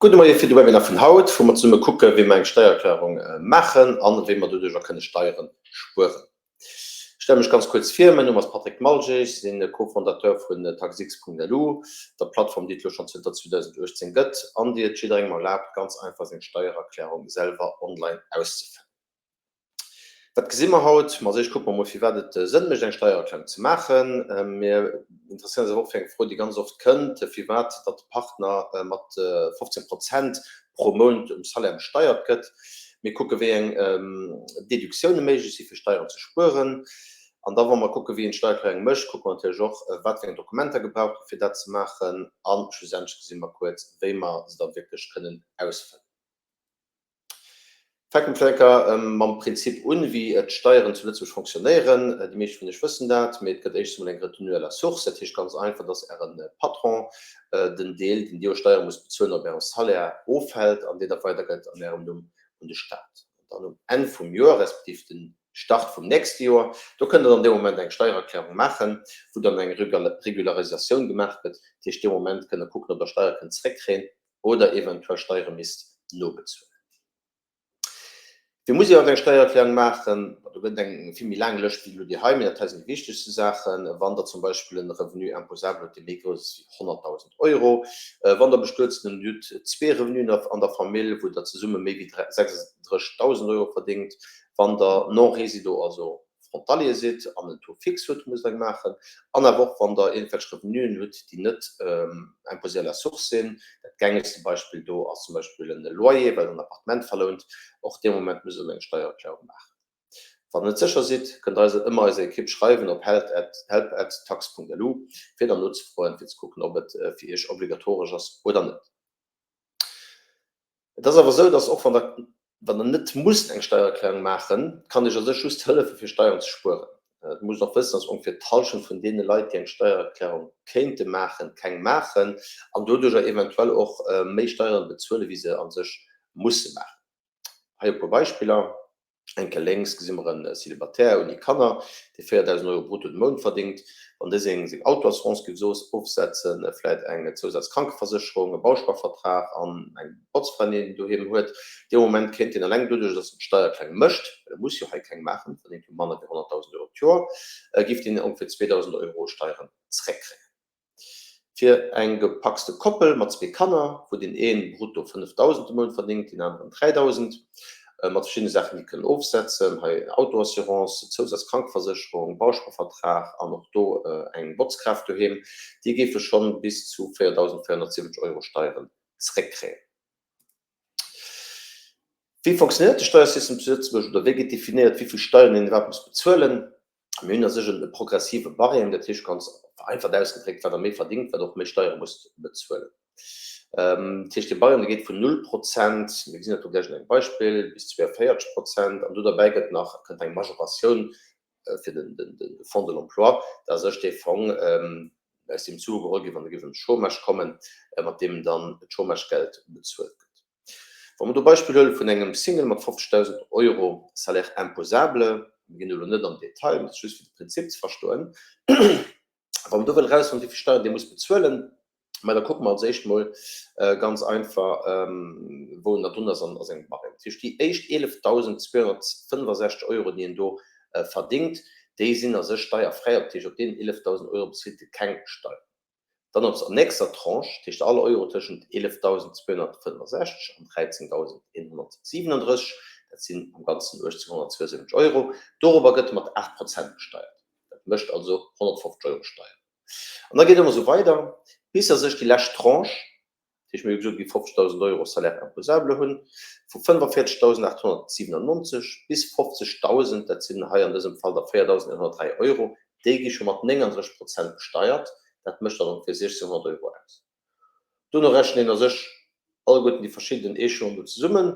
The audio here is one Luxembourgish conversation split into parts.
Gudde Moie fir de Webinar vun haut, wou mer zesumme kucke wéi mer eng Steiererklärung maachen an wéi mer doduercher kënne Steiere spueren. Ech stelle mech ganz kuerz vir, Mäin Numm ass Patrick Malger, ech sinn Co-Fondateur vun Taxx.lu, der Plattform déi et elo schonn zënter 2018 gëtt an déi et jidderengem erlaabt ganz einfach seng Steiererklärung selwer online auszefëllen. Wat gesi mer haut? Ma als éischt kucke mer emol, firwat et Sënn mécht, eng Steiererklärung ze maachen. Mir interesséieren eis awer och fir eng Fro, déi ganz oft kënnt, firwat datt de Partner mat 15 Prozent pro Mount um Salaire besteiert gëtt. Mir kucke wéi eng Deduktioune méiglech si fir Steieren ze spueren. An da wa mer kucke wéi een d'Steiererklärung mécht, kucke mer natierlech och, wat fir eng Dokumenter gebraucht gi fir dat ze maachen. A schlussendlech gesi mer kuerz, wéi mer se da wierklech kënnen ausfëllen. Fänke mer vläicht mam Prinzip un, wéi d'Steieren zu Lëtzebuerg fonctionnéieren. Déi meescht vun iech wëssen dat, mee et gëtt éischtens emol eng Retenue à la source. Dat heescht ganz einfach, dass Äre Patron den Deel, deen Dir u Steiere musst bezuelen, op Ärem Salaire ofhält an deen da weidergëtt an Ärem Numm un de Staat. An dann um Enn vum Joer, respektiv den Start vum nächste Joer, do kënnt Der dann dee Moment eng Steiererklärung maachen, wou dann eng Regularisatioun gemaach gëtt. Dat heescht, dee Moment kënnt Der kucken, ob Der Steiere kënnt zeréckkréien oder eventuell Steiere misst nobezuelen. Wéi muss ee eng Steiererklärung maachen? Do gëtt et eng vill méi laang Lëscht wéi elo déi hei, mee dat hei sinn déi wichtegste Saachen. Wann Der zum Beispill en Revenu imposable hutt, dee méi grouss ass wéi 100.000 Euro, wann Der bestuet sidd an Dir hutt zwee Revenuen an der Famill, wou Der zesumme méi wéi 36.000 Euro verdéngt, wann Der non-résident, also Frontalier sidd an en Taux fixe hutt, musst Der eng maachen, an awer och wann Der iergendwelch Revenuen hutt, déi net imposé à la source sinn. Dat gängegste Beispill do ass zum Beispill en Loyer, well Der en Appartement verlount. Och dee Moment musst Der dann eng Steiererklärung maachen. Wann Der net sécher sidd, kënnt Der eis ëmmer eiser Ekipp schreiwen op help at tax.lu, fir dann nozefroen, fir ze kucken, ob et fir Iech obligatoresch ass oder net. Et ass awer esou, dass och wann Der, wann Der net musst eng Steiererklärung maachen, kann Iech a sech just hëllefen, fir Steieren ze spueren. Et muss een och wëssen, dass ongeféier d'Hallschent vun deene Leit, déi eng Steiererklärung kéinte maachen, keng maachen an doduercher eventuell och méi Steieren bezuelen, wéi se a sech musse maachen. Hei e puer Beispiller. Enke lénks gesi mer e Célibataire ouni Kanner, dee 4.000 Euro brutto de Mount verdéngt. Wann dee seng seng Autoassurance géif ofsetzen, vläit eng Zousazkrankeversécherung, e Bausparvertrag an eng Botzfra, déi en doheem huet, dee Moment kéint hien eleng doduerch, datt en d'Steiererklärung mécht, well e muss jo hei keng maachen, verdéngt jo manner wéi 100.000 Euro d'Joer, géif deen ongeféier 2.000 Euro Steieren zeréckkréien. Fir eng gepacste Koppel mat zwee Kanner, wou deen een brutto 5.000 de Mount verdéngt, deen aneren 3.000, mat verschiddene Saachen, déi kënnen ofsetzen, hei Autoassurance, Zousazkrankeversécherung, Bausparvertrag an och do eng Botzkraaft doheem, déi géife schonn bis zu 4.470 Euro Steieren zréckkréien. Wéi fonctionnéiert de Steiersystem zu Lëtzebuerg oder wéi gëtt definéiert, wéi vill Steieren een iwwerhaapt muss bezuelen? Mir hunn a sech e progressive Barème, dat heescht ganz vereinfacht ausgedréckt, wat Der méi verdingt, wat Der och méi Steiere musst bezuelen. Dat heescht, dee Barème, dee geet vun null Prozent, mir gesinn dat do gläich un engem Beispill, bis 42 Prozent an do derbäi gëtt nach, kënnt eng Majoratioun fir de Fonds de l'emploi, dat a sech dee Fong, aus deem d'Sue geholl ginn, wann e géif ëm de Chômage kommen, mat deem dann d'Chômagegeld bezuelt gëtt. Wa mer do Beispill huele vun engem Single mat 50.000 Euro Salaire imposable, mir ginn elo net an den Detail, mee dat ass just fir de Prinzip ze verstoen, wa mer do wëlle erausfannen, wéi vill Steieren dee muss bezuelen, ma da kucke mer als éischt mol ganz einfach, wou en da drun ass an a sengem Barème. Dat heescht, déi éischt 11.265 Euro, déi en do verdingt, déi sinn a sech steierfräi, dat heescht, op deenen 11.000 Euro bezilt e keng Steier. Dann op der nächster Tranche, dat heescht all Euro tëschent 11.265 an 13.137, dat sinn am Ganzen 1.872 Euro, dorobber gëtt mat 8 Prozent besteiert. Dat mécht also 150 Euro Steier. An da geet et ëmmer esou weider, bis a sech déi lescht Tranche, Dat heescht, mir hu gesot, déi 50.000 Euro Salaire imposable hunn, vu 45.897 bis 50.000, dat sinn hei an dësem Fall da 4.103 Euro, déi gi scho mat 39 Prozent besteiert. Dat mécht dann ongeféier 1.600 Euro aus. Dono rechent een a sech alleguerten déi verschidden Échelonen do zesummen.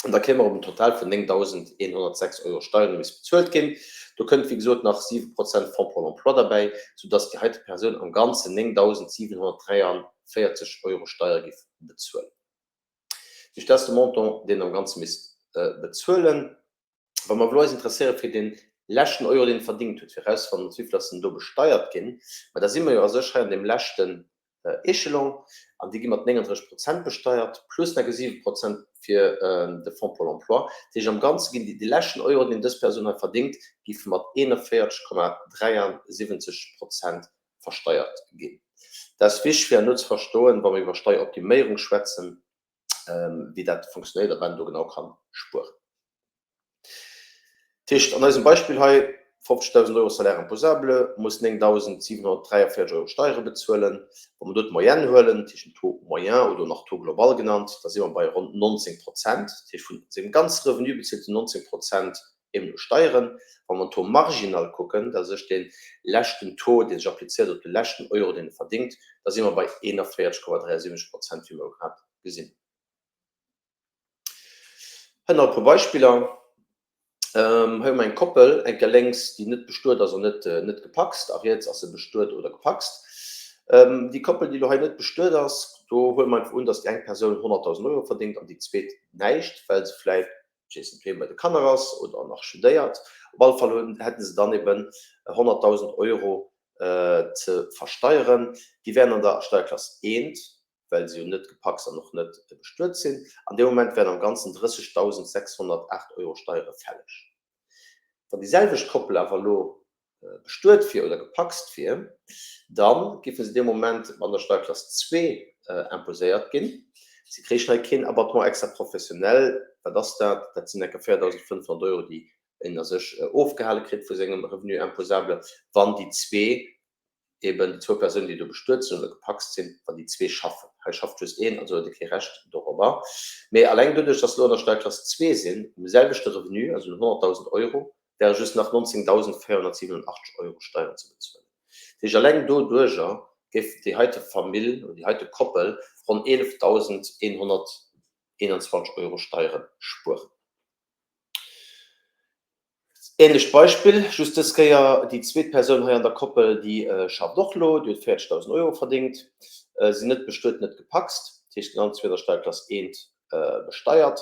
An da kéime mer op en Total vun 9.106 Euro Steieren, déi misste bezuelt ginn. Do kënnt, wéi gesot, nach 7 Prozent Fonds pour l'emploi derbäi, soudass déi heite Persoun am Ganzen 9.743 Euro Steiere géif bezuelen. Dat heescht, dat ass de Montant, deen en am Ganze misst bezuelen. Wa mer elo eis interesséiere fir dee leschten Euro, deen e verdingt huet, fir erauszefannen, mat wéi vill ass en do besteiert ginn, ma da si mer jo a sech hei an deem leschten. Echelon an déi gi mat 39 Prozent besteiert, plus nach 7 Prozent fir de Fonds Pôle emploi. Dat heescht, am Ganze ginn déi leschten Euroen, deen dës Persoun hei verdéngt, géife mat 41,73 Prozent versteiert ginn. Dat ass wichteg fir herno ze verstoen, wa mer iwwer Steieroptiméierung schwätzen, wéi dat funktionéiert a wat een do genau ka spueren. Dat heescht an eisem Beispill hei, 50.000 Euro Salaire imposable, muss 9.743 Euro Steiere bezuelen. Wa mer do d'Moyenne huelen, dat heescht den Taux moyen oder nach Taux global genannt, da si mer bei ronn 19 Prozent. Dat heescht vun sengem ganze Revenu bezilt en 19 Prozent eben u Steieren. Wa mer den Taux marginal kucken, dat ass u sech dee leschten Taux, dee sech applizéiert op de leschten Euro, deen e verdéngt, da si mer bei 41,73 Prozent, wéi mer elo grad gesinn hunn. Hei nach e puer Beispiller. Hei hu mer eng Koppel, eng Kéier lénks, déi net bestuet ass an net net gepacst, a riets ass se bestuet oder gepacst. Déi Koppel, déi elo hei net bestuet ass, do huele mer einfach un, dass déi eng Persoun 100.000 Euro verdéngt an déi zweet näischt, well se vläicht, ech weess net, doheem bei de Kanner ass oder nach studéiert. Op alle Fall hunn, hätte se dann eben 100.000 Euro ze versteieren. Déi wären an der Steierklass eent. well se jo net gepacst an och net bestuet sinn. An deem Moment wären am Ganzen 30.608 Euro Steiere fälleg. Wann déi selwecht Koppel awer elo bestuet wier oder gepacst wier, da géife se dee Moment an der Steierklass zwee imposéiert ginn. Si kréichen hei keen Abattement extra-professionnel. Wat ass dat? Dat sinn enker 4.500 Euro, déi een a sech ofgehale kritt vu sengem Revenu imposable, wann déi zwee eben déi zwou Persounen, déi do bestuet sinn oder gepacst sinn, wann déi zwee schaffen. Hei schafft just een, also huet e kee Recht dorobber. Mee alleng doduerch, dass se elo an der Steierklass zwee sinn, um selwechte Revenu, also un 100.000 Euro, wäre just nach 19.487 Euro Steieren ze bezuelen. Dat heescht, alleng doduerjer géif déi heite Famill oder déi heite Koppel ronn 11.121 Euro Steiere spueren. Ähnlecht Beispill, just dës Kéier déi zweet Persoun hei an der Koppel, déi schafft och lo, déi huet 40.000 Euro verdéngt, sinn net bestuet, net gepacst, dat heescht den allen zwee an der Steierklass eent besteiert.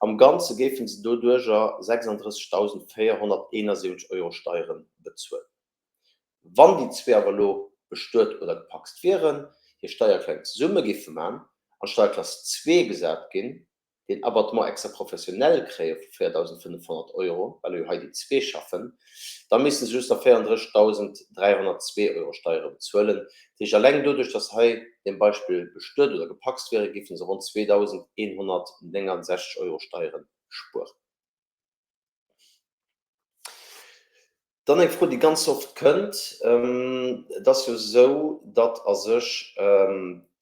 Am Ganze géife se doduerjer 36.471 Euro Steiere bezuelen. Wann déi zwee awer elo bestuet oder gepacst wieren, hir Steiererklärung zesumme géife man, an d'Steierklass zwee gesat ginn, deen Abattement extra-professionnel kréie vu 4.500 Euro, well jo hei déi zwee schaffen, da misste se just nach 34.302 Euro Steiere bezuelen. Dat heescht, alleng doduerch, datt se hei deem Beispill bestuet oder gepacst wieren, géife se ronn 2.169 Euro Steiere spueren. Dann eng Fro, déi ganz oft kënnt. Et ass jo esou, datt a sech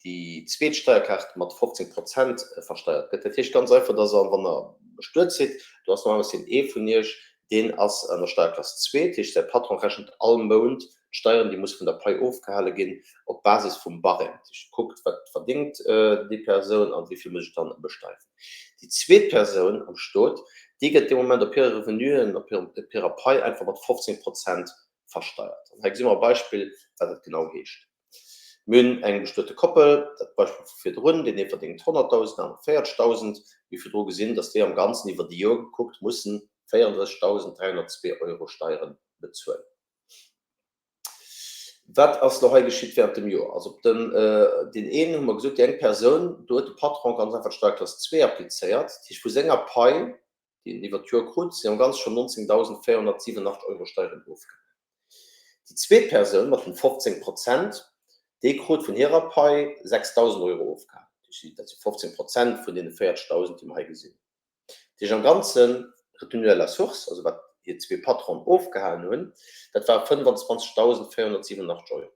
déi zweet Steierkaart mat 15 Prozent versteiert gëtt. Dat heescht ganz einfach, datt Der, wann Der bestuet sidd, do ass normalerweis deen ee vun Iech, deen ass an der Steierklass zwee, dat heescht säi Patron rechent all Mount d'Steieren, déi muss vun der Pai ofgehale ginn, op Basis vum Barème. Dat heescht, e kuckt, wat verdéngt déi Persoun a wéi vill muss ech dann besteieren. Déi zweet Persoun am Stot, déi gëtt dee Moment op hire Revenuen, op hirer Pai einfach mat 15 Prozent versteiert. An hei gesi mer e Beispill, wat dat genau heescht. Mir hunn eng bestuete Koppel, dat Beispill vu virdrun, deen ee verdéngt 100.000, den anere 40.000. Mir hu virdru gesinn, datt déi am Ganzen iwwer déi Joer gekuckt mussen 34.302 Euro Steiere bezuelen. Wat ass elo hei geschitt während dem Joer? Also op dem, deen een hu mer gesot, déi eng Persoun, do huet de Patron ganz einfach d'Steierklass 2 applizéiert, dat heescht vu senger Pai, déi en iwwert d'Joer krut, sinn am Ganze schonn 19.487 Euro Steieren ofgaangen. Déi zweet Persoun mat den 15 Prozent, déi krut vun hirer Pai 6.000 Euro ofgehalen. Dat si 15 Prozent vun deene 40.000, déi mer hei gesinn hunn. Dat heescht am Ganze Retenue à la source, also wat hir zwee Patronen ofgehalen hunn, dat ware 25.487 Euro.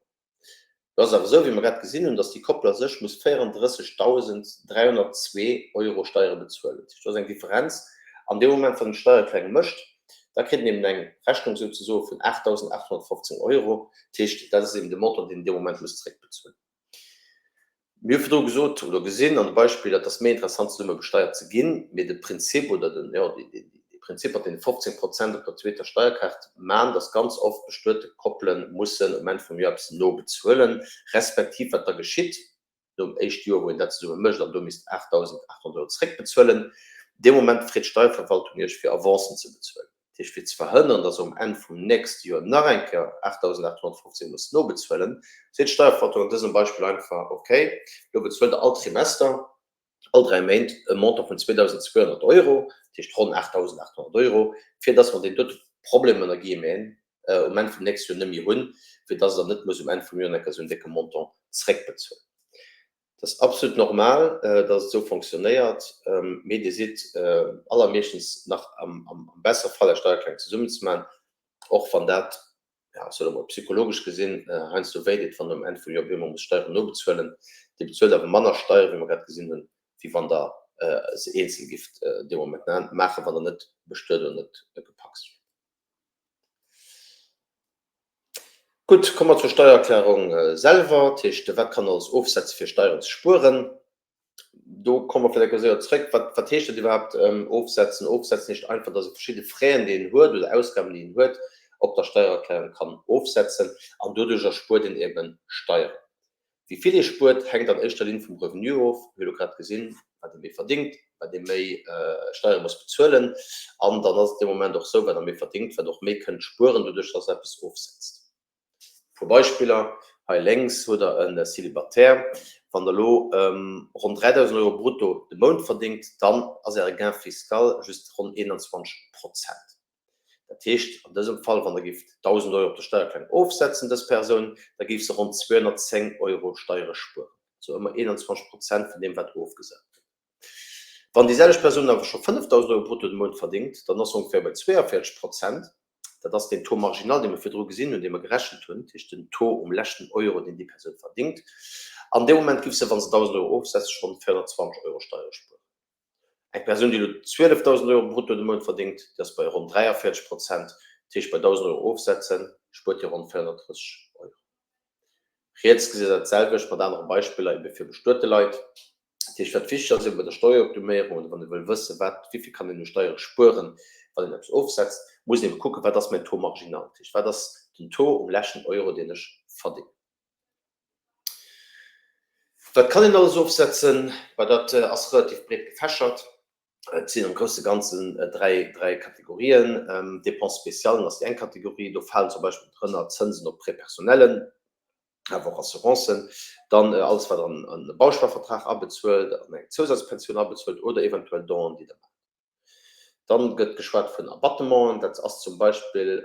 Lo ass et awer esou, wéi mer grad gesinn hunn, datt déi Koppel a sech muss 34.302 Euro Steiere bezuelen. Dat heescht, do ass eng Differenz. An deem Moment, wann een d'Steiererklärung mécht, da kritt een eben eng Rechnung souzesoe vun 8.815 Euro. Dat heescht, dat ass eben de Montant, deen een dee Moment muss zeréckbezuelen. Mir hu virdru gesot oder gesinn an de Beispiller, et ass méi interessant zesumme besteiert ze ginn, mee de Prinzip oder den, jo, dee Prinzip mat deene 15 Prozent op der zweeter Steierkaart man, dass ganz oft bestuete Koppele mussen um Enn vum Joer eppes nobezuelen, respektiv wat da geschitt nom éischte Joer, wou een dat zesumme mécht an do misst 8.800 Euro zeréckbezuelen, dee Moment freet d'Steierverwaltung Iech fir Avancen ze bezuelen. Dat heescht, fir ze verhënneren, dass Der um Enn vum nächste Joer nach eng Kéier 8.815 musst nobezuelen, seet d'Steierverwaltung an dësem Beispill einfach, Okay, elo bezuelt Der all Trimester, all dräi Méint e Montant vun 2.200 Euro, dat heescht ronn 8.800 Euro, fir dass mer deen dote Problem, ënner Guillemeten, um Enn vum nächste Joer net méi hunn, fir dass Der net musst um Enn vum Joer nach eng Kéier esou en décke Montant zréckbezuelen. Dat ass absolut normal, dass et esou fonctionnéiert, mee Dir sidd allermeeschtens nach am bessere Fall, Är Steiererklärung zesummen ze maachen, och wann dat, ja, ech soen emol psychologesch gesinn, heiansdo wéideet, wann Der um Enn vum Joer op eemol musst Steieren nobezuelen. Dir bezuelt awer manner Steieren, wéi mer grad gesinn hunn, wéi wann Der se eenzel gifft dee Moment maachen, wann Der net bestuet oder net gepacst wiert. Gutt, komme mer zur Steiererklärung selwer. Dat heescht, wat kann alles ofsetze fir Steieren ze spueren? Do komme mer vläicht eng Kéier séier zréck. Wat, wat heescht dat iwwerhaapt, ofsetzen? Ofsetzen heescht einfach, dass ee verschidde Fräen, déi een huet, oder Ausgaben, déi een huet, op der Steiererklärung kann ofsetzen an doduercher spuert een eben Steieren. Wéi vill ee spuert, hänkt an éischter Linn vum Revenu of. Mir hu lo grad gesinn, wat ee méi verdéngt, wat ee méi Steiere muss bezuelen. An dann ass et dee Moment och sou, wat der méi verdéngt, wat och méi kënnt spueren, doduerch dass der eppes ofsetzt. E puer Beispiller, Hei lénks hutt der e Célibataire. Wann der elo ronn 3.000 Euro brutto de Mount verdéngt, dann ass Äre Gain fiscal just ronn 21 Prozent. Dat heescht an dësem Fall, wann Der géift 1.000 Euro op der Steiererklärung ofsetzen, dës Persoun, da géif se ronn 210 Euro Steiere spueren, also ëmmer 21 Prozent vun deem, wat ofgesat gëtt. Wann déi selwecht Persoun awer scho 5.000 Euro brutto de Mount verdéngt, dann ass se ongeféier bei 42 Prozent. Dat ass deen Taux marginal, dee mer virdru gesinn hunn, dee mer gerechent hunn, dat heescht den Taux um leschten Euro, deen déi Persoun verdéngt. An deem Moment géif se, wa se 1.000 Euro ofsetzt, schonn 420 Euro Steiere spueren. Eng Persoun, déi elo 12.000 Euro brutto de Mount verdéngt, déi ass bei ronn 43 Prozent. Dat heescht, bei 1.000 Euro ofsetzen, spuert déi ronn 430 Euro. Riets gesitt Der dat selwecht mat anere Beispiller, ebe fir bestuete Leit. Dat heescht, wat wichteg ass ebe bei der Steueroptiméierung oder wann ee wëll wëssen, wat, wéi vill kann een u Steiere spueren, wann een eppes ofsetzt, muss een ebe kucken, wat ass mäin Taux marginal, dat heescht, wat ass den Taux um leschten Euro, deen ech verdéngen. Wat kann een alles ofsetzen? Bah, dat ass relativ breet gefächert. Et sinn am grousse Ganzen 3, 3 Kategorien. Dépenses spéciales ass déi eng Kategorie, do falen zum Beispill drënner Zënsen op Prêts personnellen, awer och Assurancen. Dann alles, wat an e Bausparvertrag abezuelt, an eng Zousazpensioun abezuelt oder eventuell Donen, déi Der maacht. Dann gëtt geschwat vun Abattementen, dat ass zum Beispill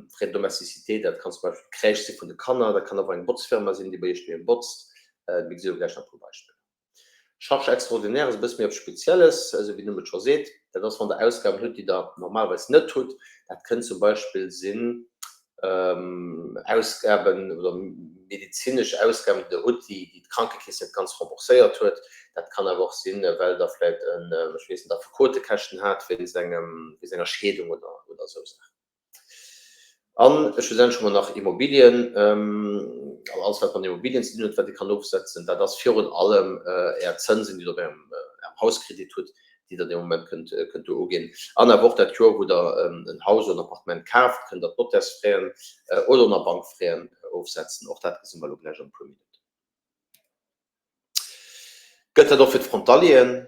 Frais de domesticité, dat kann zum Beispill d'Crèche si vun de Kanner, dat kann awer eng Botzfirma sinn, déi bei Iech doheem botzt. Mir gesi lo gläich nach e puer Beispiller. Charges extraordinaires ass e bësse méi eppes Spezielles, esou wéi den Numm et scho seet. Dat ass, wann Der Ausgaben hutt, déi Der normalerweis net hutt. Dat kënnt zum Beispill sinn, Ausgaben oder medezinesch Ausgaben, déi Der hutt, déi d'Krankekeess net ganz rembourséiert huet. Dat kann awer och sinn, well Der vläicht en, ech weess net, Affekotekäschten hat wéinst engem, wéinst enger Scheedung oder, oder esou Saachen. An schlussendlech hu mer nach Immobilien, also alles, wat mat Immobilien ze dinn huet, wat ee kann ofsetzen. Dat ass virun allem Är Zënsen, déi Der op Ärem Hauskredit hutt, déi Der dee Moment kënnt kënnt do uginn. An awer och dat Joer, wou Der en Haus oder en Appartement kaaft, kënnt Der d'Nottärsfraisen oder nach Bankfraisen ofsetzen. Och dat gesi mer elo gläich an e puer Minutten. Gëllt dat och fir d'Frontalieren?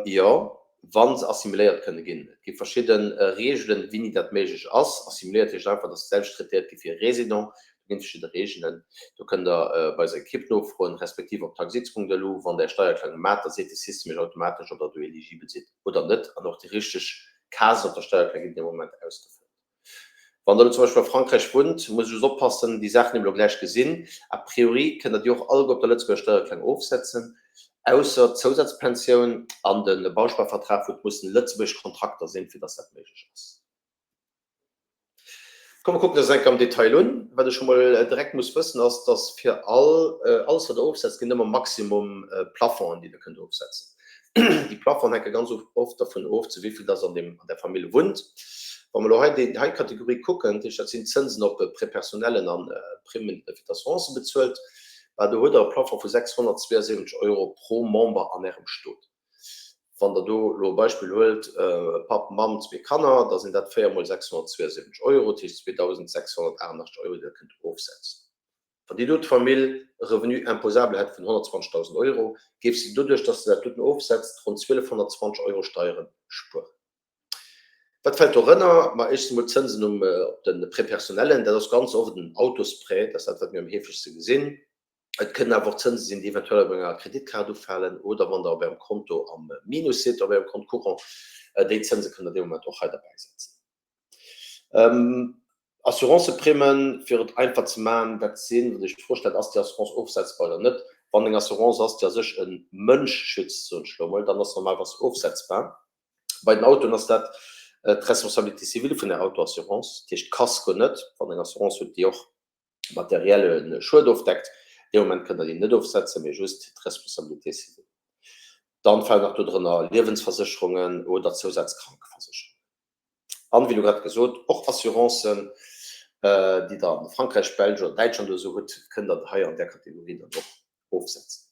Jo, wa se assimiléiert kënne ginn. Et gi verschidde Reegelen, wéini dat méiglech ass. Assimiléiert heescht einfach, dass se d'selwecht traitéiert gi wéi e Résident. Do ginn et verschidde Reegelen. Do kënnt Der bei eiser Ekipp nofroen, respektiv op taxx.lu. Wann Der Är Steiererklärung maacht, da seet de System Iech automatesch, ob Der do eligibel sidd oder net. An och déi richteg Casen op der Steiererklärung ginn dee Moment ausgefëllt. Wann Der elo zum Beispill a Frankräich wunnt, muss ech just oppassen, déi Saachen, déi mer elo gläich gesinn, a priori kënnt Der déi och alleguer op der Lëtzebuerger Steiererklärung ofsetzen, ausser d'Zousazpensioun an de Bausparvertrag, wou et mussen lëtzebuergesch Kontrakter sinn, fir dass dat méiglech ass. Komm mer kucken eis enk am Detail un. Wat ech scho mol direkt muss wëssen ass, dass fir all alles wat der ofsetzt ginn ëmmer maximum Plafonden déi der kënnt ofsetzen. Déi Plafonden hänke ganz oft dervun of zu wéivill dass an deem an der Famill wunnt. Wa mer elo hei déi hei Kategorie kucken, dat heescht dat sinn Zënsen op Prêts personnellen an Primen fir d'Assurance bezuelt, bah do hutt der e Plafond vu 672 Euro pro Member an Ärem Stot. Wann Der do elo e Beispill huelt, Papp, Mamm, zwee Kanner, da sinn dat 4 mol 672 Euro, dat heescht 2.688 Euro, déi Der kënnt ofsetzen. Wann déi dote Famill e Revenu imposable hätt vun 120.000 Euro, géif se doduerch, dass se dat doten ofsetzt, ronn 1.220 Euro Steiere spueren. Wat fält dorënner? Ma éischtens emol d'Zënsen um op de Prêt personnellen. Dat ass ganz oft en Autosprêt, dat ass dat, wat mir am heefegste gesinn. Et kënnen awer och Zënse sinn, déi eventuell op enger Kreditkaart ufalen oder wann Der op Ärem Konto am Minus sidd, op Ärem Compte courant. Déi Zënse kënnt Der dee Moment och hei derbäi setzen. Assuranceprimen, fir et einfach ze maachen, dat sinn, wann Dir Iech d'Fro stellt, ass déi Assurance ofsetzbar oder net, wann eng Assurance ass, déi a sech e Mënsch schützt, soen ech elo emol, dann ass normalerweis ofsetzbar. Bei den Autoen ass dat d'Responsabilité civile vun der Autoassurance, dat heescht d'Kasko net. Wann Der eng Assurance hutt, déi och materielle Schued ofdeckt, dee Moment kënnt Der déi net ofsetzen, mee just d'Responsabilité civile. Dann falen nach do drënner Liewensversécherungen oder Zousazkrankeversécherungen. An, wéi elo grad gesot, och Assurancen, déi Der a Frankräich, Belsch oder Däitschland oder esou hutt, kënnt Der hei an där Kategorie dann och ofsetzen.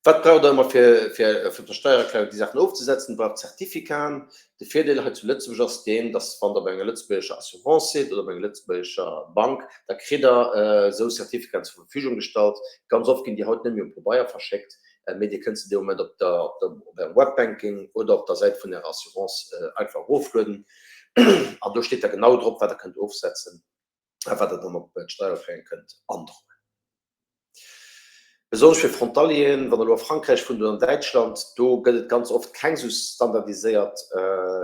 Wat braucht Der ëmmer fir fir op der Steiererklärung déi Saachen ofzesetzen? Der braucht Zertifikaten. De Virdeel hei zu Lëtzebuerg ass deen, dass wann Der bei enger lëtzebuergescher Assurance sidd oder bei enger lëtzebuergescher Bank, da kritt Der esou Zertifikaten zur Verfügung gestallt. Ganz oft ginn déi haut net méi um Pabeier verschéckt, mee Dir kënnt se dee Moment op der op der op Ärem Webbanking oder op der Säit vun Ärer Assurance einfach eroflueden an do steet da genau drop, wat Der kënnt ofsetzen a wat Der dann op d'Steiererklärung kënnt androen. Besonnesch fir Frontalieren, wann der elo a Frankräich wunnt oder an Däitschland, do gëtt et ganz oft keng esou standardiséiert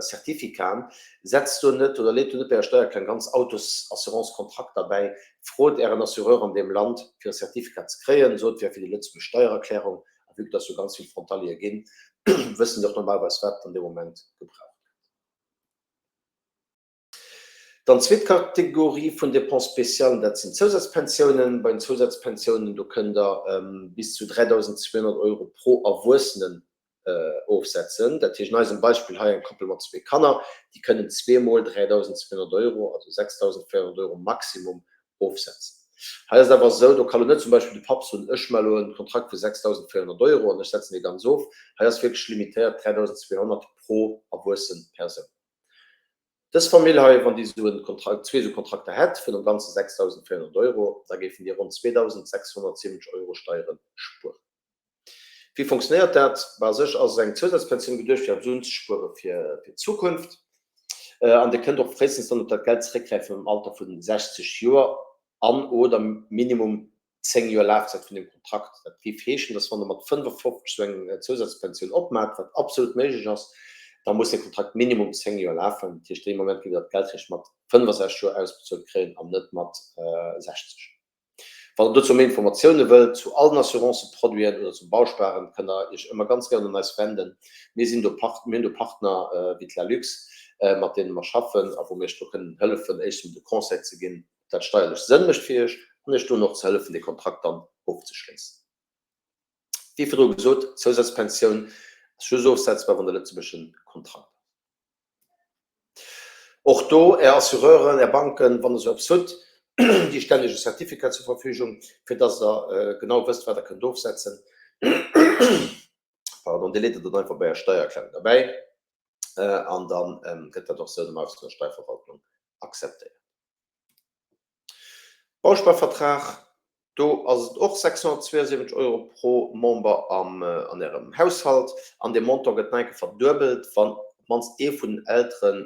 Certificaten. Setzt do net oder leet do net bei Ärer Steiererklärung ganz Autosassurance-Kontrakt derbäi. Frot Ären Assureur an deem Land, fir e Certificat ze kréien. Sot, wär fir déi lëtzebuerg Steiererklärung. A vue que dass jo ganz vill Frontaliere ginn, wëssen déi och normalerweis, wat an deem Moment gebraucht gëtt. Dann zweet Kategorie vun Dépenses spéciales, dat sinn d'Zousazpensiounen. Bei den Zousazpensiounen, do kënnt Der bis zu 3.200 Euro pro Erwuessenen ofsetzen. Dat heescht an eisem Beispill hei eng Koppel mat zwee Kanner, déi kënnen zweemol 3.200 Euro, also 6.400 Euro Maximum ofsetzen. Hei ass et awer esou, do ka lo net zum Beispill de Papp soen, ech maache lo e Kontrakt vu 6.400 Euro an ech setzen dee ganz of. Hei ass wierklech limitéiert 3.200 pro erwuessen Persoun. Dës Famill hei, wann déi esou en Kontrakt, zwee esou Kontrakter hätt vun am Ganze 6.400 Euro, da géifen déi ronn 2.670 Euro Steiere spueren. Wéi funktionéiert dat? Bah, a sech ass eng Zousazpensioun geduecht, fir eppes unzespuere fir d'Zukunft. An Dir kënnt och fréistens dann op dat Geld zeréckgräifen am Alter vu 60 Joer an oder Minimum 10 Joer Lafzäit vun deem Kontrakt. Dat géif heeschen, dass wann Der mat 55 esou eng Zousazpensioun opmaacht, wat absolut méiglech ass, da muss dee Kontrakt minimum 10 Joer lafen. Dat heescht, dee Moment géif Der dat Geld réischt mat 65 Joer ausbezuelt kréien an net mat 60. Wann Der dozou méi Informatioune wëllt, zu allen Assuranceproduiten oder zum Bausparen, kënnt Der Iech ëmmer ganz gären un eis wenden. Mir sinn do Part, mir hunn do Partner wéi d'Lalux, mat deene mer schaffen a wou mir Iech do kënnen hëllefen, éischtens de Conseil ze ginn, dat steierlech Sënn mécht fir Iech an Iech dono och ze hëllefen, dee Kontrakt dann ofzeschléissen. Wéi virdru gesot, d'Zousazpensioun ass just ofsetzbar, wann de lëtzebuergeschen Kontrakt ass. Och do, Är Assureuren, Är Banken, wann Der esou eppes hutt, déi stellen Iech e Certificat zur Verfügung, fir dass Der genau wësst, wat Der kënnt ofsetzen. Pardon, Dir leet et dann einfach bei Är Steiererklärung derbäi an da gëtt dat och esou normalerweis vun der Steierverwaltung akzeptéiert. Bausparvertrag, do ass et och 672 Euro pro Member am an Ärem Haushalt an dee Montant gëtt nach eng Kéier verduebelt, wann op d'mannst ee vun den Elteren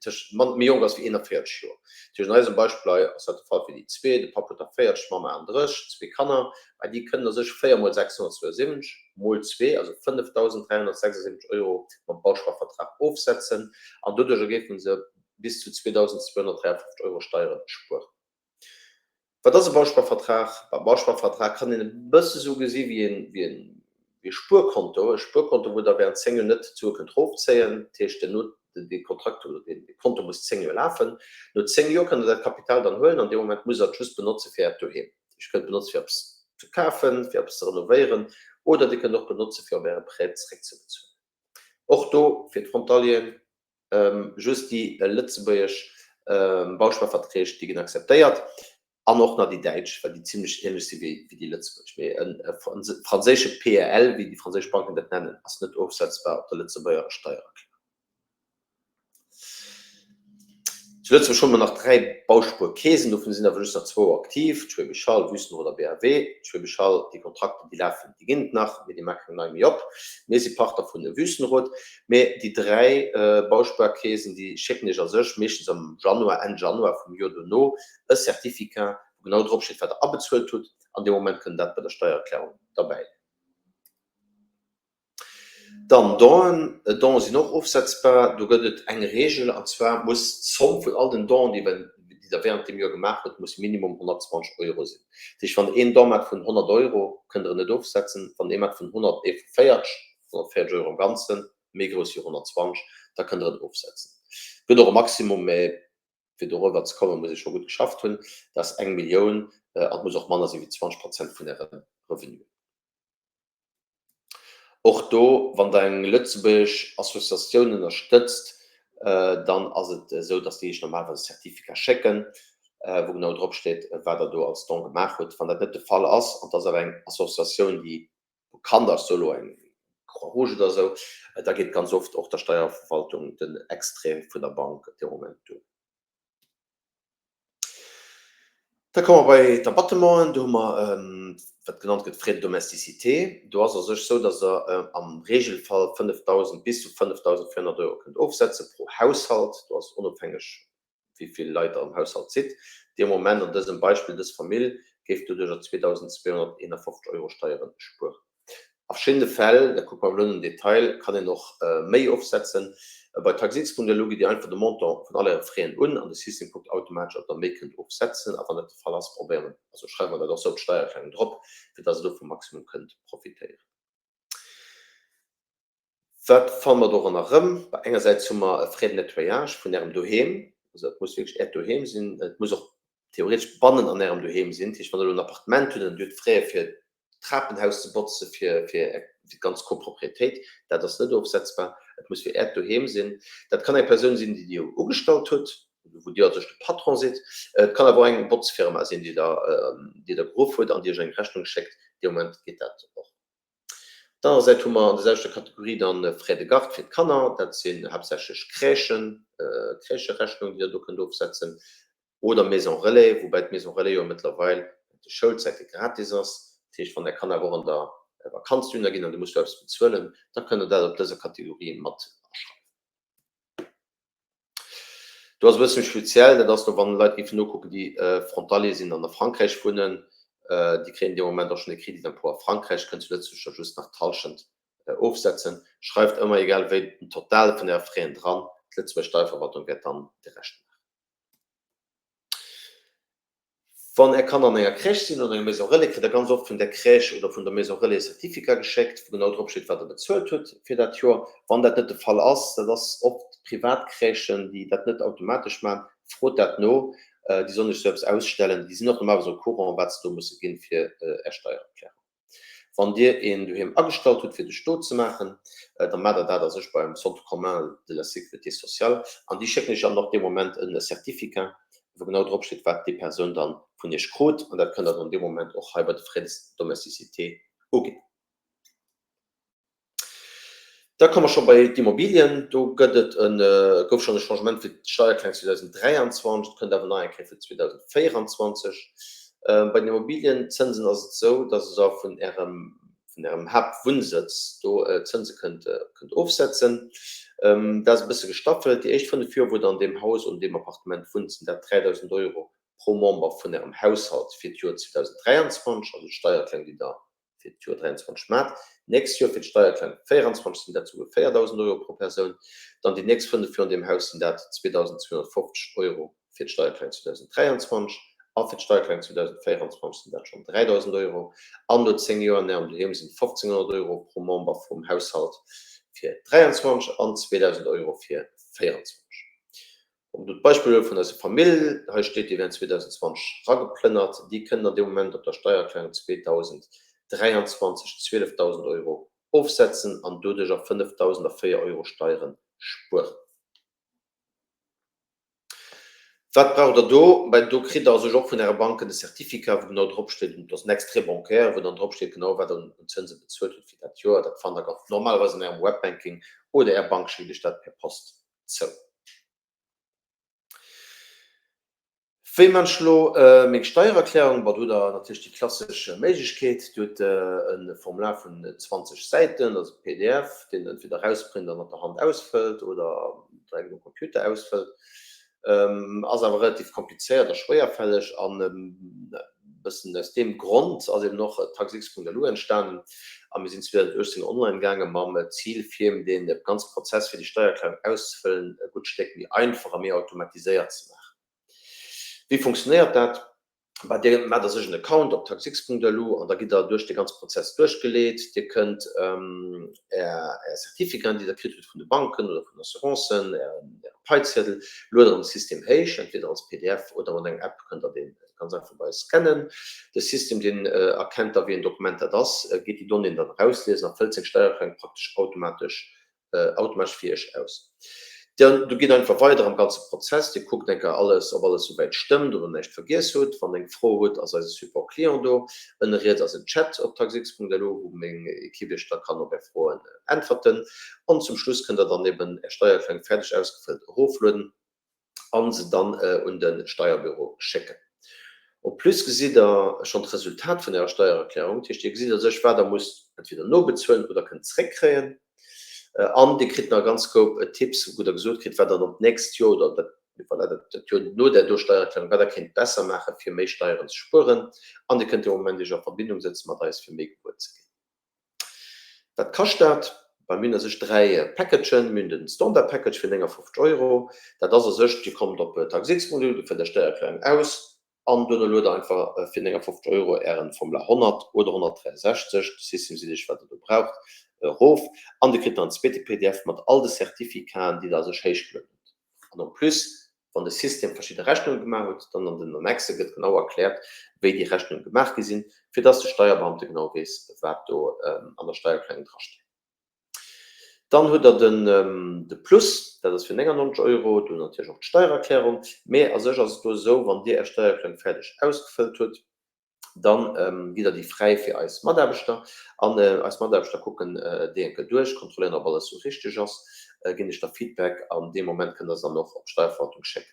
tëscht méi jonk ass wéi 41 Joer. Dat heescht an eisem Beispill hei ass dat de Fall fir déi zwee, de Papp huet der 40, d'Mamm 38, zwee Kanner, mä déi kënnen a sech 4 mol 672 mol zwee, also 5.376 Euro mam Bausparvertrag ofsetzen an doduercher géife se bis zu 2.253 Euro Steieren spueren. Wat ass e Bausparvertrag? E Bausparvertrag kann een e bësse sou gesi wéi en, wéi en, wéi e Spuerkonto, e Spuerkonto, wou Der während 10 Joer net d'Sue kënnt rofzéien. Dat heescht, den, dee Kontrakt oder dee Konto muss 10 Joer lafen. No 10 Joer kënnt Der dat Kapital dann huelen an deem Moment musst Der et just benotze fir Äert Doheem. Dir kënnt et benotze fir eppes ze kafen, fir eppes ze renovéieren oder Dir kënnt och benotze fir op Äre Prêt zeréckzebezuelen. Och do fir d'Frontalieren Just déi lëtzebuergesch Bausparverträg, déi ginn akzeptéiert, an och nach déi däitsch, well déi zimlech ähnlech si wéi déi lëtzebuergesch. Mee e franséische PEL, wéi déi franséisch Banken dat nennen, ass net ofsetzbar op der Lëtzebuerger Steiererklärung. Zu Lëtzebuerg hu mer nach 3 Bauspuerkeesen, dovun sinn awer just nach zwou aktiv, d'Schwäbisch Hall, Wüstenrot a BAW. D'Schwäbisch Hall, déi Kontrakter, déi lafen, déi ginn et nach, mee déi maache keng nei méi op. Mir si Partner vun Wüstenrot. Mee déi 3 Bauspuerkeesen, déi schécken Iech a sech meeschtens am Januar, Enn Januar vum Joer dono e Certificat, wou genau drop steet, wat Der abezuelt hutt, an dee Moment kënnt dat bei der Steiererklärung derbäi. Dann Donen, Donen sinn och ofsetzbar. Do gëtt et eng Reegel, an zwar muss d'Zomm vun all den Donen, déi Der während deem Joer gemaach hutt, muss minimum 120 Euro sinn. Dat heescht, wann Der een Don maacht vun 100 Euro, kënnt Der en net ofsetzen. Wann Der ee maacht vun 140, 140 Euro am Ganzen, méi grouss wéi 120, da kënnt Der en ofsetzen. Et gëtt och e Maximum, mä fir doriwwer ze kommen, muss ee scho gutt geschafft hunn. Dat ass eng Millioun an et muss och manner si wéi 20 Prozent vun Äre Revenuen. Och do, wann Der eng lëtzebuergesch Associatioun ënnerstëtzt, dann ass et esou, dass déi Iech normalerweis e Certificat schécken, wou genau drop steet, wat Der do als Don gemaach hutt. Wann dat net de Fall ass, an et ass awer eng Associatioun, déi bekannt ass, sou elo eng Croix-Rouge oder esou, da geet ganz oft och der Steierverwaltung den Extrait vun der Bank dee Moment duer. Da komme mer bei d'Abattementen. Do hu mer, wat genannt gëtt, Frais de domesticité. Do ass a sech esou, dass Der am Regelfall 5.000 bis zu 5.400 Euro kënnt ofsetze pro Haushalt. Do ass et onofhängeg, wéi vill Leit Der am Haushalt sidd. Dee Moment an dësem Beispill, dës Famill géif doduercher 2.251 Euro Steiere spueren. A verschiddene Fäll, dat kucke mer elo am Detail, kann een och méi ofsetzen. Bei Taxx.lu gitt Dir einfach de Montant vun all Äre Fräen un an de System kuckt automatesch, ob Der méi kënnt ofsetzen. A wann dat de Fall ass, probéiere mer, also schreiwe mer dat och sou op d'Steiererklärung drop, fir dass Der do vum Maximum kënnt profitéieren. Wat fanne mer doranner erëm? Bei engersäits hu mer e Frais de nettoyage vun Ärem Doheem, also dat muss wierklech Äert Doheem sinn, et muss och theoretesch bannen an Ärem Doheem sinn. Dat heescht, wann Der elo en Appartement hutt an Dir hutt Frais fir d'Trapenhaus ze botze fir fir d'ganz Copropriétéit, dat ass net ofsetzbar. Et muss fir Äert Doheem sinn. Dat kann eng Persoun sinn, déi Dir ugestallt hutt, wou Dir also de Patron sidd. Et kann awer och eng Botzfirma sinn, déi Der déi Der geruff hutt an déi Iech eng Rechnung schéckt. Dee Moment geet dat och. Op der anerer Säit hu mer an der selwechter Kategorie dann Frais de garde fir d'Kanner. Dat sinn haaptsächlech Crèchen, Crècherechnungen, déi Der do kënnt ofsetzen, oder Maison relais, woubäi d'Maison relais jo mëttlerweil während de Schoulzäite gratis ass. Dat heescht, wann Är Kanner awer och an der Vakanz dohinner ginn an Dir musst do eppes bezuelen, da kënnt Der dat op dëser Kategorie mat aschreiwen. Do ass e bësse méi speziell, dat ass do, wann Leit géifen nokucken, déi Frontalier sinn an a Frankräich wunnen, déi kréien dee Moment och schonn e Crédit d'impôt a Frankräich, kënnen zu Lëtzebuerg da just nach d'Hallschent ofsetzen. Schreift ëmmer egal wéi den Total vun Äre Fräen dran, d'Lëtzebuerger Steierverwaltung wäert dann de Rescht maachen. Wann Är Kanner an enger Crèche sinn oder enger Maison Relais, kritt Der ganz oft vun där Crèche oder vun der Maison Relais e Certificat geschéckt, wou genau drop steet, wat Der bezuelt hutt fir dat Joer. Wann dat net de Fall ass, dat ass oft privat Crèchen, déi dat net automatesch maachen, frot dat no. Déi sollen Iech esou eppes ausstellen. Déi sinn och normalerweis au courant, wat se do musse ginn fir Är Steiererklärung. Wann Dir een doheem agestallt hutt fir de Stot ze maachen, da maacht Der dat a sech beim Centre commun de la sécurité sociale an déi schécken Iech dann och dee Moment e Certificat, wou genau drop steet, wat déi Persoun dann vun Iech krut an dat kënnt Der dann dee Moment och hei bei de Frais de domesticité uginn. Da komme mer scho bei d'Immobilien. Do gëtt et e, gouf schonn e Changement fir d'Steiererklärung 2023, et kënnt awer nach eng Kéier fir 2024. Bei den Immobilienzënsen ass et esou, dass Der vun Ärem, vun Ärem Haaptwunnsëtz do Zënse kënnt, kënnt ofsetzen. Dat ass e bësse gestaffelt. Déi éischt fënnef Joer, wou Der an deem Haus oder deem Appartement wunnt, sinn dat 3.000 Euro pro Member vun Ärem Haushalt fir d'Joer 2023, also d'Steiererklärung, déi Der fir d'Joer 23 mat. D'nächst Joer fir d'Steiererklärung 24 sinn dat souguer 4.000 Euro pro Persoun. Dann déi nächst 5 Joer an deem Haus sinn dat 2.250 Euro fir d'Steiererklärung 2023 a fir d'Steiererklärung 2024 sinn dat schonn 3.000 Euro. An no 10 Joer an Ärem Doheem sinn et 1.500 Euro pro Member vum Haushalt fir 23 an 2.000 Euro fir 24. Wa mer do d'Beispill huele vun eiser Famill, hei steet, déi wären 2020 erageplënnert, déi kënnen an deem Moment op der Steiererklärung 2023 12.000 Euro ofsetzen an doduercher 5.004 Euro Steiere spueren. Wat braucht Der do? Ben, do kritt Der a sech och vun Äre Banken e Certificat, wou genau dropsteet, dat ass en Extrait bancaire, wou dann dropsteet genau, wat Der un Zënse bezuelt hutt fir dat Joer. Dat fannt Der ganz normalerweis an Ärem Webbanking oder Är Bank schéckt Iech dat per Post zou. Wéi man ech elo meng Steiererklärung? Bon, do hutt der natierlech déi klassesch Méiglechkeet, Dir hutt e Formular vun 20 Säiten, dat ass e pdf, deen der entweder erausprint a mat der Hand ausfëllt oder direkt um Computer ausfëllt. Ass awer relativ komplizéiert a schwéierfälleg an e bëssen aus deem Grond ass eben och Taxx.lu entstanen a mir sinn 2018 online gaange mam Zil, fir eben dee ganze Prozess fir déi Steiererklärung auszefëllen e gutt Stéck méi einfach a méi automatiséiert ze maachen. Wéi funktionéiert dat? Bah, Dir maacht a sech en Account op taxx.lu an da gitt Der duerch de ganze Prozess duerchgeleet. Dir kënnt Är Certificaten, déi Der kritt hutt vun de Banken oder vun den Assurancen, Äre Paiziedel, luet Der an de System héich, entweder als pdf oder mat enger App kënnt Der dee ganz einfach bei eis scannen. De System, deen erkennt da, wéi en Dokument dat ass, geet déi Donnéeën dann erausliesen a fëllt seng Steiererklärung praktesch automatesch automatesch fir iech aus. Dir du gitt einfach weider am ganze Prozess, dir kuckt eng Kéier alles, ob alles souwäit stëmmt oder näischt vergiess hutt. Wann der eng Fro hutt, ass eise Support Client do. Ënne riets ass en Chat op taxx.lu, wou meng Equipe iech da kann op är Froen äntwerten. An zum Schluss kënnt der dann eben är Steiererklärung fäerdeg ausgefëllt eroflueden. a se dann un de Steierbüro schécken. En plus gesitt der schonn d'Resultat vun Ärer Steiererklärung, dat heescht Dir gesitt a sech wat der musst entweder nobezuelen oder kënnt zréckkréien an Dir kritt nach e ganz Koup Tipps wou der gesot kritt wat der dann d'nächst Joer oder dat, voilà, dat Joer no där do Steiererklärung wat der kéint besser maache fir méi Steieren ze spueren an Dir kënnt dee Moment Iech a Verbindung sëtze mat eis fir méi gewuer ze ginn. Wat kascht dat? Bei mir hunn a sech 3 Packagen. Mir hunn den Standard Package fir 59 Euro. Dat ass a sech, Dir kommt op Taxx.lu, Dir fëllt Är Steiererklärung aus an duerno luet Der einfach fir 59 Euro Ären Formular 100 oder 163, de System seet Iech wat Der do braucht, erof an Dir kritt nach en zweete pdf mat all de Certificaten déi Der a sech héichgelueden hutt. An en plus Wann de System verschidde Rechnunge gemaach huet, dann an den Annexe gëtt genau erkläert, wéi déi Rechnunge gemaach gi sinn, fir dass de Steierbeamte genau weess, wat do an der Steiererklärung drasteet. Dann hutt Der den de Plus, dat ass fir 99 Euro, do natierlech och d'Steiererklärung. Mee a sech ass et do esou, wann Dir Är Steiererklärung fäerdeg ausgefëllt hutt, Dann gitt der déi fräi fir eis Mataarbechter an eis Mataarbechter kucken déi eng Kéier duerch, kontrolléieren ob alles sou richteg ass, ginn iech da Feedback an dee Moment kënnt der se dann och op d'Steierverwaltung schécken.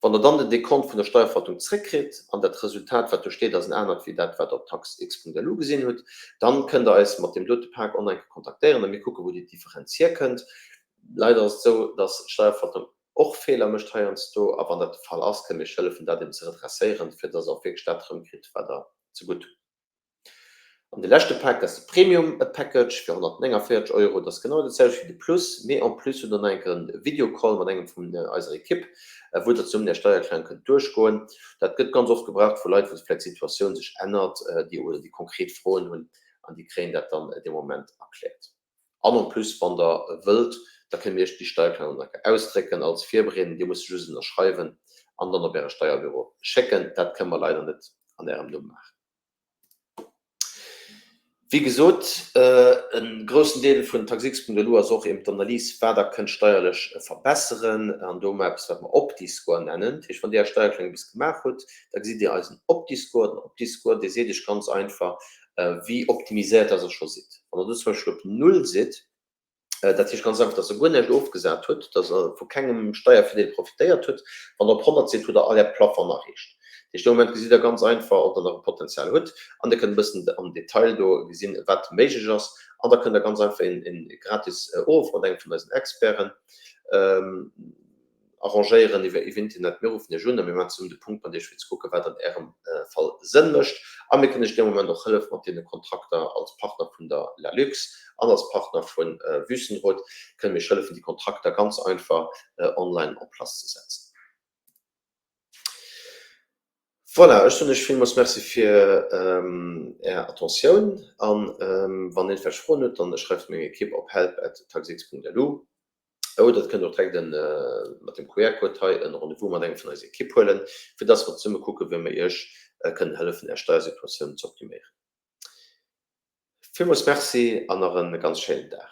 Wann der dann den Dekont vun der Steierverwaltung zréckkritt an dat Resultat wat do steet ass en anert wéi dat wat der op taxx.lu gesinn hutt, dann kënnt der eis mat deem dote Pak och nach eng Kéier kontaktéieren a mir kucken wou déi Differenz hierkënnt. Leider ass et esou, dass d'Steierverwaltung och Feeler mécht heiansdo, a wann dat de Fall ass, kënne mir iech hëllefen, dat eben ze redresséieren, fir dass der och wierklech dat erëmkritt, wat der zegutt hutt. An de leschte Pak, dat ass de Premium Package fir 149 Euro. Dat ass genau dat selwecht wéi de Plus, mee en plus hutt der nach eng Kéier e Videocall mat engem vun eiser Ekipp, wou der zesummen är Steiererklärung kënnt duerchgoen. Dat gëtt ganz oft gebraucht vu Leit, wou vläicht d'Situatioun sech ännert, déi oder déi konkret Froen hunn, an déi kréien dat dann dee Moment erkläert. An en plus, wann Der wëllt, da kënne mir Iech déi Steiererklärung nach ausdrécken als Virbereedung. Dir musst se just ënnerschreiwen an dann op Äre Steierbüro schécken. Dat kënne mer leider net an Ärem Numm maachen. Wéi gesot, e groussen Deel vun Taxx.lu ass och eben d'Analys, wat Der kënnt steierlech verbesseren. An do hu mer eppes, wat mer Opti-Score nennen. Dat heescht, wann Dir Är Steiererklärung bis gemaach hutt, da gesitt Dir eisen Opti-Score. Den Opti-Score, dee seet Iech ganz einfach, wéi optimiséiert dass Der scho sidd. Wann Der do zum Beispill op Null sidd, dat heescht ganz einfach, dass Der guer näischt ofgesat hutt, dass Der vu kengem Steiervirdeel profitéiert hutt. Wann Der op 100 sidd, hutt Der all Är Plafongen erreecht. Dat heescht, dee Moment gesitt Der ganz einfach, ob Der nach e Potenzial hutt an Dir kënnt e bëssen am Detail do gesinn, wat méiglech ass. An da kënnt Der ganz einfach een gratis Offer mat engem vun eisen Experten arrangéieren iwwer Internet. Mir ruffen Iech un a mir maachen zesummen de Punkt mat Iech fir ze kucken, wat an Ärem Fall Sënn mécht. A mir kënnen Iech dee Moment och hëllefen mat deene Kontrakter als Partner vun der LALUX an als Partner vu Wüstenrot kënne mir Iech hëllefen, déi Kontrakter ganz einfach online en place ze setzen. Voilà, ech soen Iech villmools Merci fir Är Attentioun an wann iergendwelch Froen hutt, dann schreift meng Ekipp op help at taxx.lu oder Dir kënnt och direkt mat dem QR-Code hei en Rendez-vous mat engem vun eiser Ekipp huelen, fir dass mer zesumme kucken, wéi mer Iech kënnen hëllefen, Är Steiersituatioun ze optiméieren. Villmools Merci an nach e ganz schéinen Dag.